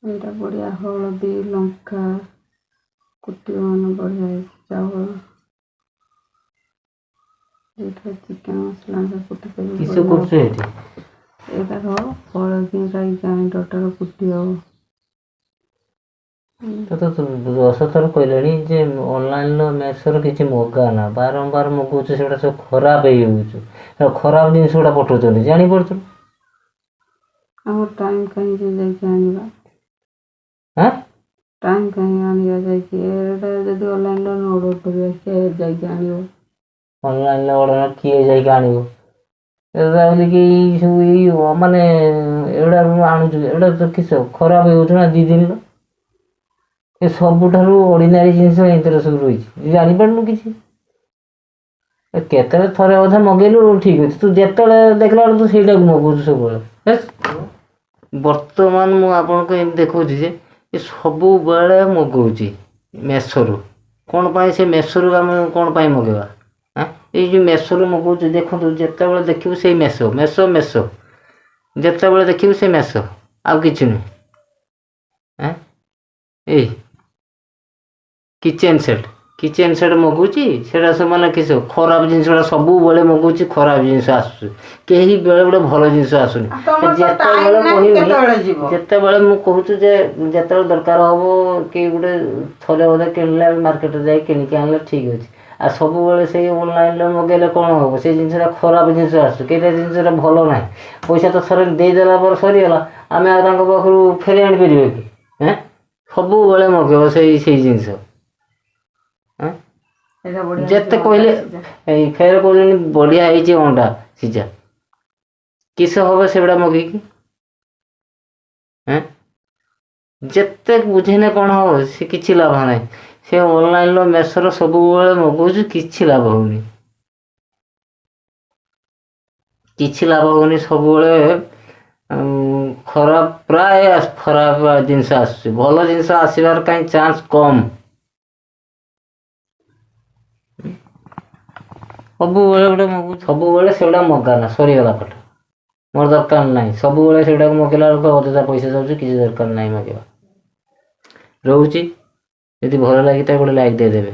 ଏଇଟା ବଢ଼ିଆ ହଳଦୀ ଲଙ୍କା କୁଟିବ ମାନେ ବଢ଼ିଆ ହେଇଛି। ଚାଉଳ ଏଇଟା ଚିକେନ ମସଲା କୁଟି ପାରିବ। କିସ କରୁଛୁ ଏଠି? ଏଇଟା ହଳଦୀ ଗ୍ରାଇଣ୍ଡରଟାର କୁଟି ହବ। ତୋତେ ତ 10 ଥର କହିଲେଣି ଯେ ଅନଲାଇନ୍ର ମେସୋର କିଛି ମଗାନା, ବାରମ୍ବାର ମଗାଉଛୁ, ସେଗୁଡ଼ା ସବୁ ଖରାପ ହେଇଯାଉଛି, ଖରାପ ଜିନିଷ ଗୁଡ଼ା ପଠାଉଛନ୍ତି, ଜାଣିପାରୁଛୁ? ଆମର ଟାଇମ୍ କାହିଁ ଯେ ଯାଇକି ଆଣିବା? ହାଁ, ଟାଇମ୍ କାହିଁ ଆଣିବା ଯାଇକି? ଏଇଟା ଯଦି ଅନଲାଇନ୍ରେ ଅର୍ଡ଼ର କରିବା, କିଏ ଯାଇକି ଆଣିବ? ଅନଲାଇନ୍ରେ ଅର୍ଡ଼ର କିଏ ଯାଇକି ଆଣିବ? ବୋଲିକି ଏଇ ସବୁ ଏଇ ମାନେ ଏଗୁଡ଼ା ଆଣୁଛୁ, ଏଗୁଡ଼ା ତ କିସ ଖରାପ ହେଇଯାଉଛି ନା 2 ଦିନର। ଏ ସବୁଠାରୁ ଅର୍ଡ଼ିନାରୀ ଜିନିଷ ଏଇଥିରେ ସବୁ ରହିଛି, ଜାଣିପାରୁନୁ କିଛି। କେତେବେଳେ ଥରେ ଅଧେ ମଗେଇଲୁ ଠିକ୍ ଅଛି, ତୁ ଯେତେବେଳେ ଦେଖିଲା ବେଳକୁ ତୁ ସେଇଟାକୁ ମଗଉଛୁ ସବୁବେଳେ। ବର୍ତ୍ତମାନ ମୁଁ ଆପଣଙ୍କୁ ଏମିତି ଦେଖାଉଛି ଯେ ଏ ସବୁବେଳେ ମଗଉଛି ମେସୋରୁ। କ'ଣ ପାଇଁ ସେ ମେସୋରୁ ଆମେ କ'ଣ ପାଇଁ ମଗେଇବା? ଏଇ ଯେଉଁ ମେସୋରୁ ମଗଉଛୁ, ଦେଖନ୍ତୁ, ଯେତେବେଳେ ଦେଖିବୁ ସେଇ ମେସୋ ମେସୋ ମେସୋ, ଯେତେବେଳେ ଦେଖିବୁ ସେ ମେସୋ, ଆଉ କିଛି ନୁହେଁ। ଏଇ କିଚେନ୍ ସେଟ୍, କିଚେନ୍ ସେଟ୍ ମଗାଉଛି, ସେଇଟା ସେମାନେ କିସ ଖରାପ ଜିନିଷଟା ସବୁବେଳେ ମଗାଉଛି, ଖରାପ ଜିନିଷ ଆସୁଛି, କେହି ବେଳେବେଳେ ଭଲ ଜିନିଷ ଆସୁନି। ଯେତେବେଳେ କହିବି, ଯେତେବେଳେ ମୁଁ କହୁଛି ଯେ ଯେତେବେଳେ ଦରକାର ହେବ କି ଗୋଟେ ଥରେ ଅଧେ କିଣିଲେ ମାର୍କେଟରେ ଯାଇ କିଣିକି ଆଣିଲେ ଠିକ୍ ଅଛି, ଆଉ ସବୁବେଳେ ସେଇ ଅନଲାଇନ୍ରେ ମଗେଇଲେ କ'ଣ ହେବ? ସେଇ ଜିନିଷଟା ଖରାପ ଜିନିଷ ଆସୁଛି, କେଇଟା ଜିନିଷଟା ଭଲ ନାହିଁ। ପଇସା ତ ଥରେ ଦେଇଦେଲା ପରେ ସରିଗଲା, ଆମେ ଆଉ ତାଙ୍କ ପାଖରୁ ଫେରି ଆଣିପାରିବେ କି? ସବୁବେଳେ ମଗେଇବ ସେଇ ସେଇ ଜିନିଷ। ଯେତେ କହିଲେ ଏଇ ଫେର କହୁଛନ୍ତି ବଢ଼ିଆ ହେଇଛି ଅଣ୍ଡା ସିଝା, କିସ ହବ ସେଗୁଡ଼ା ମଗେଇକି? ଯେତେ ବୁଝେଇଲେ କ'ଣ ହବ? ସେ କିଛି ଲାଭ ନାହିଁ। ସେ ଅନଲାଇନ୍ର ମେସୋର ସବୁବେଳେ ମଗାଉଛି, କିଛି ଲାଭ ହେଉନି, କିଛି ଲାଭ ହେଉନି। ସବୁବେଳେ ଖରାପ, ପ୍ରାୟ ଖରାପ ଜିନିଷ ଆସୁଛି, ଭଲ ଜିନିଷ ଆସିବାର କାହିଁ ଚାନ୍ସ କମ୍। ସବୁବେଳେ ଗୋଟେ ମଗୁ, ସବୁବେଳେ ସେଗୁଡ଼ା ମଗାନା, ସରିଗଲା ପାଠ, ମୋର ଦରକାର ନାହିଁ। ସବୁବେଳେ ସେଗୁଡ଼ାକୁ ମଗେଇଲା ବେଳକୁ ଅଯଥା ପଇସା ଯାଉଛି, କିଛି ଦରକାର ନାହିଁ ମଗେଇବା। ରହୁଛି, ଯଦି ଭଲ ଲାଗିଥାଏ ଗୋଟେ ଲାଇକ୍ ଦେଇଦେବେ।